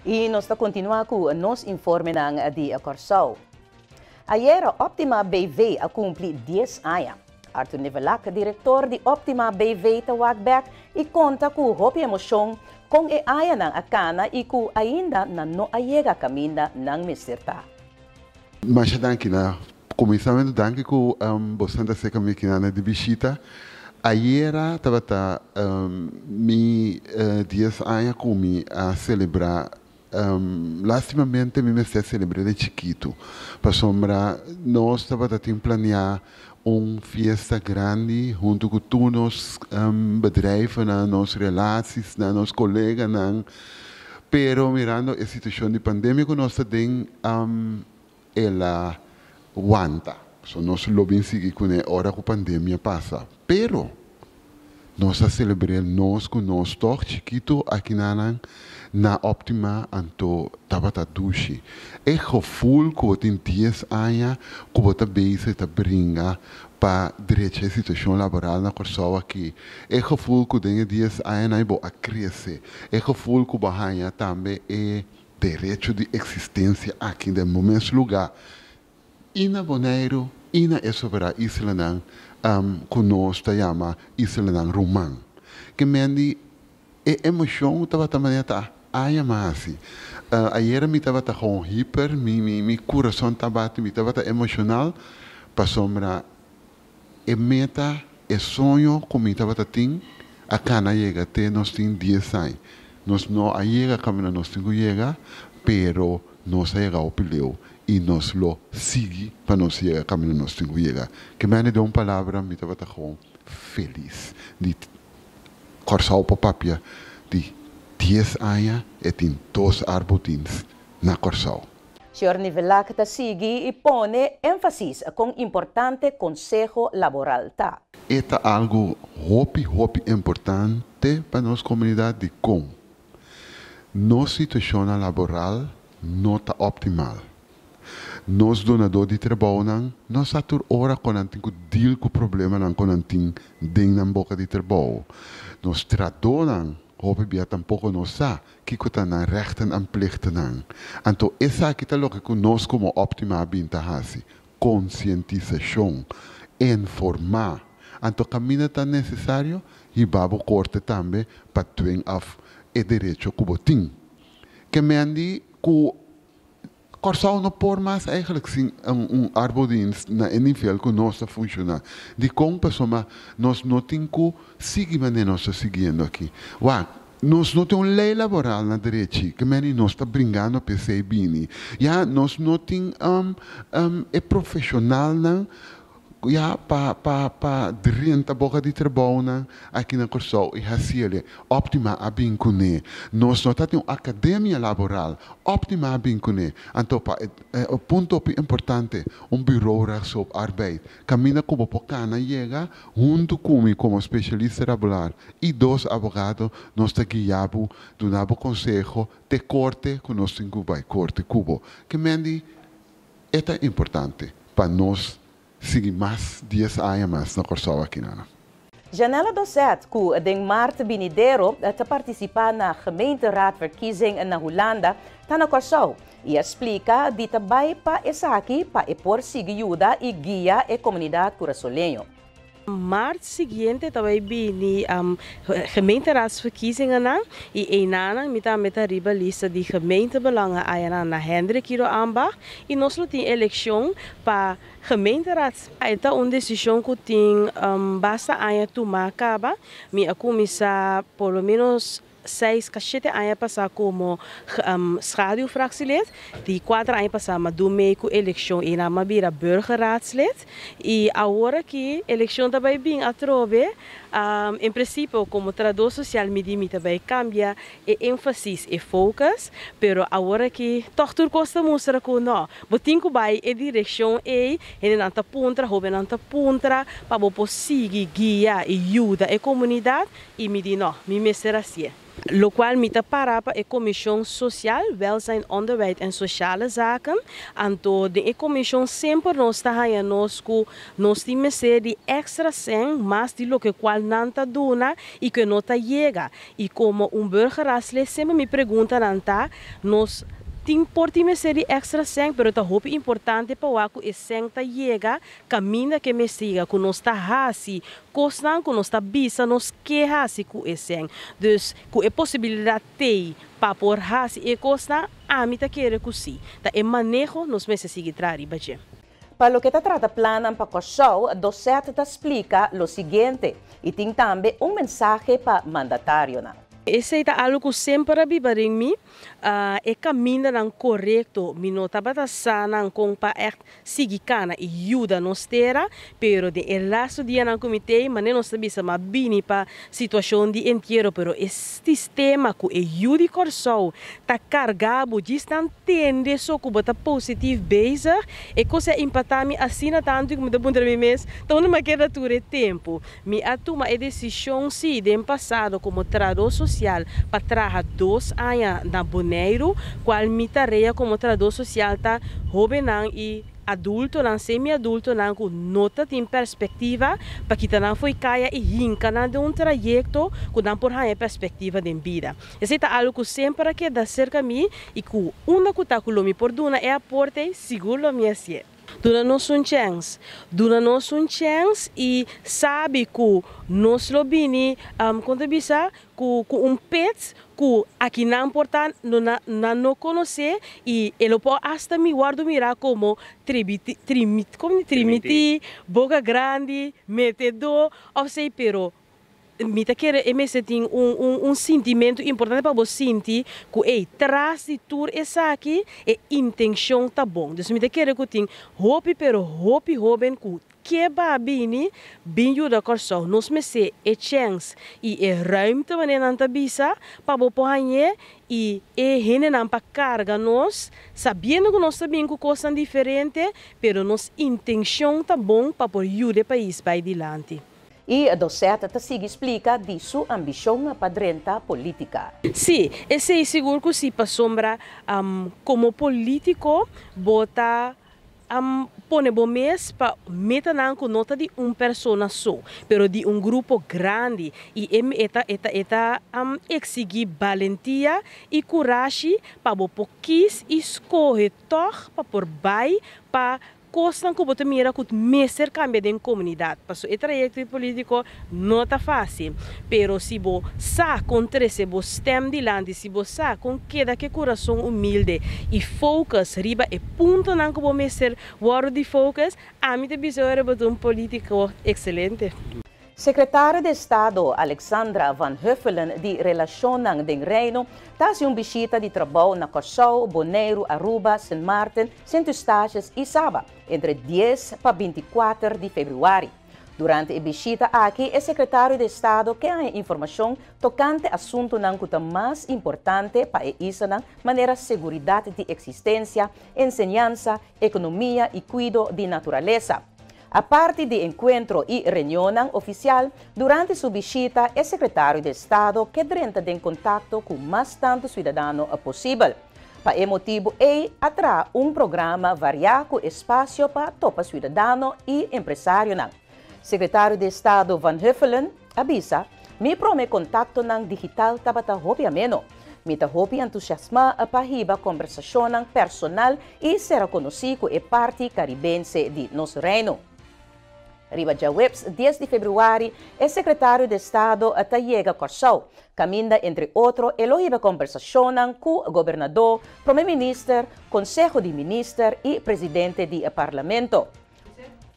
I nos ta kontinuá ku nos informenan di Kòrsou. Ayera Optima BV a kumpli 10 aña. Arthur Nivelak, direktor di Optima BV, ta wak bèk i konta ku hopi emoshon kon e añanan a kana i ku ainda nan no a yega kaminda nan mester ta. Masha danki na kuminsamentu danki ku boso ta seka mi aki di bishita. Ayera tabata mi 10 aña ku mi a selebrá. Lastimamente mi mester selebrá di chikitu. Pasobra nos tabata tin planeá un fiesta grandi huntu ku tur nos bedrijven, nos relaties, nos koleganan. Pero mirando e situashon di pandemia ku nos tin, el a wanta. So nos lo bin sigui kuné ora ku pandemia pasa. Pero nos a selebrá nos ku nos toch chikitu aki na Optima, anto tabata dushi. E gevoel ku tin 10 aña ku bo ta bezig ta bringa pa drecha e situashon laboral na Kòrsou aki. E gevoel ku den 10 aña bo a krese. E gevoel ku bo a haña tambe e derecho di eksistensia aki den mes lugá. I na Boneiru, i na e sobra islanan ku nos ta yama islanan ruman. Ke men di e emoshon tabata manera ta aña mas. Ayera mi tabata gewoon hyper, mi kurason tabata, mi tabata emoshonal, pasobra e meta, e soño ku mi tabata tin, a kana yega te nos tin 10 aña. Nos no a yega kaminda nos tin ku yega, pero nos a yega hopi leu i nos lo sigui pa nos yega kaminda nos tin ku yega. Ke men den un palabra, mi tabata gewoon felis. Di Kòrsou por papia di 10 aña e tin dos arbodienst na Kòrsou. Señor Nivelak ta sigui i pone énfasis kon importante konseho laboral ta. E ta algu hopi, hopi importante pa nos komunidat di kon. Nos situashon laboral no ta optimal. Nos dunadó di trabou nan, no sa tur ora ku nan tin ku deal ku problemanan ku nan tin den nan boka di trabou. Nos trahadónan, hopi bia tampoko no sa kiko ta nan rechten en plichtennan. Anto esaki ta loke ku nos komo Optima a bin ta hasi. Konsientisashon, informá. Anto kaminda ta nesesario, hiba bo korte tambe pa dwing af e derecho ku bo tin. Ke men di ku Kòrsou no por mas eigenlijk sin un arbodienst na e nivel ku nos ta funshoná. Di kon? Pasobra nos no tin ku sigui manera nos ta siguiendo aki. Wak, nos no tin un lei laboral na derechi, ke men nos ta bringando p'esei bini. Ja, nos no tin e profeshonalnan ja pa drenta boka di trabounan aki na Kòrsou i hasié. Optima a bin kuné. Nos no tin un akademia laboral. Optima a bin kuné. Anto pa e punto importante, un bureau rechtshulp arbeid. Kaminda ku bo por kana yega huntu ku mi komo spesialista laboral i dos abogado, nos ta guia bo, duna bo konseho te korte ku nos tin ku bai korte ku bo. Ke men di e ta importante pa nos sigui mas 10 aña mas na Kòrsou aki nana. Janella Docet, ku den maart binidero ta partisipá na gemeenteraadverkiezing na Hulanda, ta na Kòrsou i a splika di ta bai pa esaki pa e por sigui yuda i guia e komunidat kurasoleño. Maart siguiente ta bai bini gemeenteraadsverkiezingen i einan mi tambe ta riba lista di gemeentebelangen ayanan na Hendrik Ido Ambacht i nos lo tin elekshon pa gemeenteraad. Ta un desishon ku tin basta aña tumá kaba. Mi a kuminsá por lo menos 6 a 7 aña pasá komo schaduwfractielid. Di 4 aña pasá m'a duna mee ku elekshon i m'a bira burgerraadslid. I awor ku elekshon ta bai bin atrobe, en prinsipio komo trahadó sosial mi di mi ta bai kambia e énfasis e focus, pero awor ku toch tur kos ta mustra ku no, bo tin ku bai e direkshon ei, hendenan ta puntra, hóbennan ta puntra, pa bo por sigui guia i yuda e komunidat i mi di no, mi mester hasié. Lokual mi ta para pa e komishon sosial, welzijn, onderwijs en sociale zaken. Anto den e komishon semper nos ta haña nos ku nos tin mester di èkstra sèn mas di loke kual nan ta duna i ku e no ta yega. I komo un burgerraadslid semper mi preguntanan ta, nos tin por tin mester di èkstra sèn pero ta hopi importante pa wak ku e sèn ta yega kaminda ku e mester yega, ku nos ta hasi kosnan ku nos ta bisa nos ke hasi ku e sèn. Dus ku e posibilidat t'ei pa por hasi e kosnan, ami ta kere ku si. Ta e maneho nos mester sigui traha riba dje. Pa loke ta trata plannan pa Kòrsou, Dossett ta splika lo siguiente i tin tambe un mensahe pa mandatarionan. Esei ta algu ku semper a biba den mi, e kamindanan korekto. Mi no tabata sa nan kon pa ègt sigui kana i yuda nos tera, pero den e lastu dianan ku mi t'ei, manera nos ta bisa m'a bini pa situashon di entiero, pero e sistema ku e yu di Kòrsou ta karga bo djis nan tende so ku bo ta positif bezig, e kos a impactá mi asina tantu ku mi ta puntra mi mes, ta unda mi a keda tur e tempu? Mi a tuma e desishon sí den pasado komo trahadó sosial pa traha dos aña na Boneiru, kual mi tarea komo trahadó sosial ta hóbennan i adultonan, semi-adultonan ku no ta tin perspektiva pa kita nan fo'i kaya i hinka nan den un trayekto ku nan por haña perspektiva den bida. Esei ta algu ku semper a keda serka mi i ku unda ku ta ku lo mi por duna e aporte ei, sigur lo mi hasié. Duna nos un chèns. Duna nos un chèns i sabi ku nos lo bini, kon ta bisa, ku ku un pet ku akinan por ta no na nan no konosé i e lo por asta mi wòrdu mirá komo tribiti trimi komo trimiti, boka grandi, metedó òf sei pero Mi ta kere e mester tin un un un sintimentu importante pa bo sinti ku ey tras di tur esaki e intenshon ta bon. Dus mi ta kere ku tin hopi pero hopi hoben ku ke ba bini bin yuda Kòrsou. Nos mester e chèns i e ruimte manera nan ta bisa pa bo por hañ'é i e hendenan pa karga nos sabiendo ku nos ta bin ku kosnan diferente pero nos intenshon ta bon pa por yuda e pais bai dilanti. I Dossett ta sigui splika di su ambishon pa drenta polítika. Sí, esei sigur ku sí, pasobra komo polítiko bo ta pone bo mes pa metanan ku no ta di un persona so, pero di un grupo grandi i e e ta e ta e ta eksigí balentia i kurashi pa bo por kis i skohe tòg pa por bai pa Kosnan ku bo ta mira ku mester kambia den komunidat. Paso e trayekto di politiko no ta fásil. Pero si bo sa kon trese bo stèm dilanti, si bo sa kon keda ku e kurason humilde i focus riba e puntonan ku bo mester wòrdu di focus, ami ta bisa ora bo ta un politiko ekselente. Sekretario di Estado Alexandra van Huffelen di Relashonnan den Reino ta hasi un bishita di trabou na Kòrsou, Boneiru, Aruba, Sint Maarten, Sint Eustatius i Saba entre dies pa 24 di febrüari. Durante e bishita aki e sekretario di Estado ke haña informashon tokante asuntunan ku ta mas importante pa e islanan manera seguridat di eksistensia, enseñansa, ekonomia i kuido di naturalesa. Aparte di enkuentro i reunionnan ofisial, durante su bishita e sekretario di estado ke drenta den kontakto ku mas tantu suidadano posibel. Pa e motibu ei a traha un programa variá ku espasio pa topa suidadano i empresarionan. Sekretario di estado Van Huffelen a bisa, Mi promé kontaktonan digital tabata hopi ameno. Mi ta hopi entusiasmá pa hiba kombersashonnan personal i sera konosí ku e parti karibense di nos Reino. Riba djaweps dies di febrüari e sekretario di estado ta yega Kòrsou, kaminda entre otro e lo hiba kombersashonnan ku gobernadó, promé minister, konseho di minister i presidente di parlamento.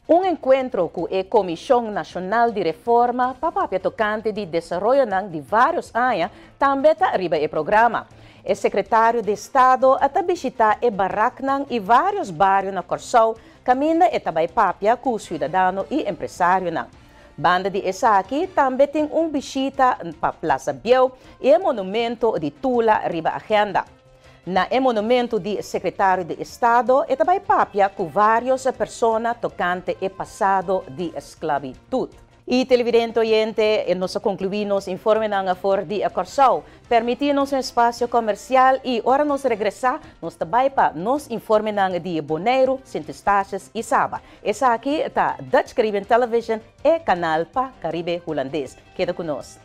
Un enkuentro ku e Komishon Nashonal di Reforma pa papia tokante di desaroyonan di vários aña tambe ta riba e programa. E sekretario di estado a ta bishitá e baraknan i vários bario na Kòrsou kaminda e ta bai papia ku siudadano i empresarionan. Banda di esaki tambe tin un bishita pa Plaza Bieu i e monumento di Tula riba agenda. Na e monumentu di Sekretario di Estado e ta bai papia ku vários persona tokante e pasado di sklabitut. I televidente oyente, nos a konkluí nos informenan for di Kòrsou. Permití nos un espasio komersial i ora nos regresá, nos ta bai pa nos informenan di Boneiru, Sint Eustatius i Saba. Esaki ta Dutch Caribbean Television, e kanal pa Karibe Hulandes. Keda ku nos.